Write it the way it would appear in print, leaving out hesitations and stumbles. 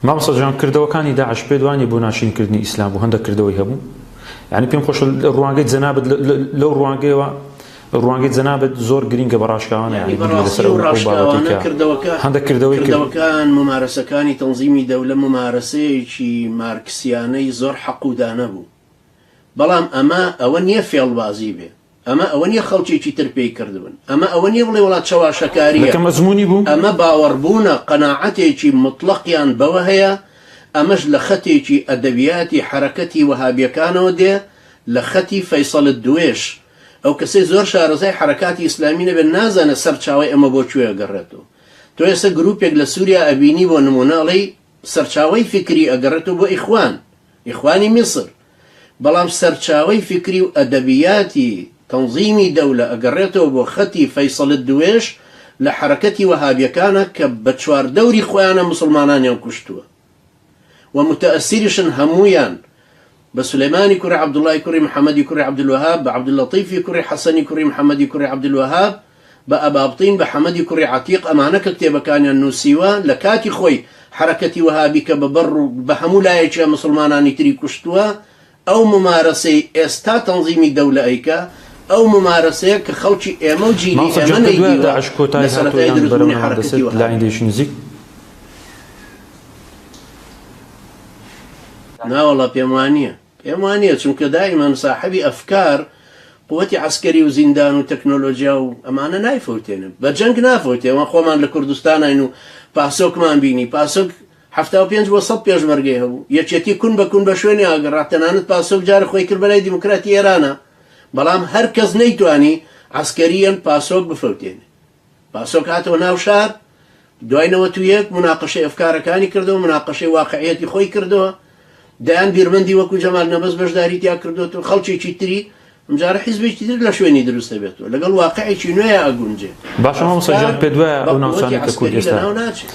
مامۆستا جان کردەوەکانی داعش پێت وانیە بۆ ناشرین کردنی ئیسلام بوو هەندە کردەوەی هەبوو یعنی پێم خۆشە ڕوانگەی جەنابت لەو ڕوانگەیەوە ڕوانگەی جەنابت زۆر گرینگە بە ڕاشکاوانە یعنی بەڕاستی و ڕاشکاوانە کردەوەکە هەندە کردەوەی کردەوەکان ممارەسەکانی تەنزیمی دەولە ممارەسەیەکی مارکسیانەی زۆر حەق و دانە بوو بەڵام ئەمە ئەوە نییە فێڵبازی بێ ئەمە ئەوە نیە خەڵکێکی تر پێی کردبن، ئەمە ئەوە نیە بڵێ وەڵا چەواشەکارییە، لەکەم ئەزموونی بوو. ئەمە باوەڕبوونە، قەناعەتێکی موتڵەقیان بەوە هەیە، ئەمەش لە خەتێکی ئەدەبیاتی حەرەکەتی وەهابیەکانەوە دێ، لە خەتی فەیسەڵ الدوێش، ئەو کەسەی زۆر شارەزای حەرەکاتی ئیسلامی نەبێت نازانێت سەرچاوەی ئەمە بۆ کوێ ئەگەڕێتەوە. تۆ ئێستا گروپێک لە سوریا ئەبینی بۆ نموونە ئەڵێی سەرچاوەی فیکری ئەگەڕێتەوە بۆ ئیخوان، ئیخوانی میسر، بەڵام سەرچاوەی فیکری و ئەدەبیاتی تەنزیمی دەولە ئەگەڕێتەوە بۆ خەتی فەیسەڵ الدوێش لە حەرەکەتی وەهابیەکانە کە بە چواردەوری خۆیانە موسڵمانانیان کوشتووە و موتەئەسیریشن هەموویان بە سولەیمانی کوڕی عەبدوڵای کوڕی محەمەدی کوڕی عەبدولوەهاب بە عەبدولەتیفی کوڕی حەسەنی کوڕی محەمەدی کوڕی عەبدولوەهاب بە ئەبابتین بە حەمەدی کوڕی عەتیق ئەمانە کە کتێبەکانیان نووسیوە لە کاتی خۆی حەرەکەتی وەهابی کە بە بەڕ و بە هەموو لایەکیا موسڵمانانی تری کوشتووە ئەو مومارەسەی ئێستا تەنزیمی دەولە ئەیکا ئەو مومارەسەیە کە خەڵکی ئێمە و جیلی مامۆستا ئێمە گیان پێت وایە نەیدیوە داعش لە کۆتایی هاتووە سەرەتای یان بەرەو دروستبوونی نەمان حەرەکەتی دەچێت لە وەهابی. ئایندەیەکی نزیک؟ ناوەڵا پێم وانیە. پێم وانیە چونکە دائیمەن ساحەبی ئەفکار قوتی عەسکەری و زیندان و تەکنۆلۆجیا و ئەمانە نایفەوتێنن بە جەنگ نافەوتێ وە خۆمان لە کوردستانین و پاسۆکمان بینی پاسۆک 75 بۆ 100 پێشمەرگەی هەبوو یەکێتی کون بە کون بە شوێنی ئاگەڕا تەنانەت پاسۆک جارە خۆی کرد بەلای دیموکراتی ئێرانە بەڵام هەر کەس نەیتوانی عەسکەریەن پاسۆک بفەوتێنێ پاسۆک هاتەوە ناو شار دوای 91 مناقەشەی ئەفکارەکانی کردەوە مناقەشەی واقعیەتی خۆی کردەوە دەیان بیرمەندی وەکو جەمال نەبەز بەشداری تیا کردوێت و خەڵکێکی تری ئەمجارە حیزبێکی تر لە شوێنی دروست دەبێتەوە لەگەڵ واقعێکی نوێیا ئەگونجێ. باشە مامۆستا گیان ئەفکار پێت وایە بە ئەو قوتی ناوچانەی کە کورد عەسکەری ئێستا لەناو ناچێ.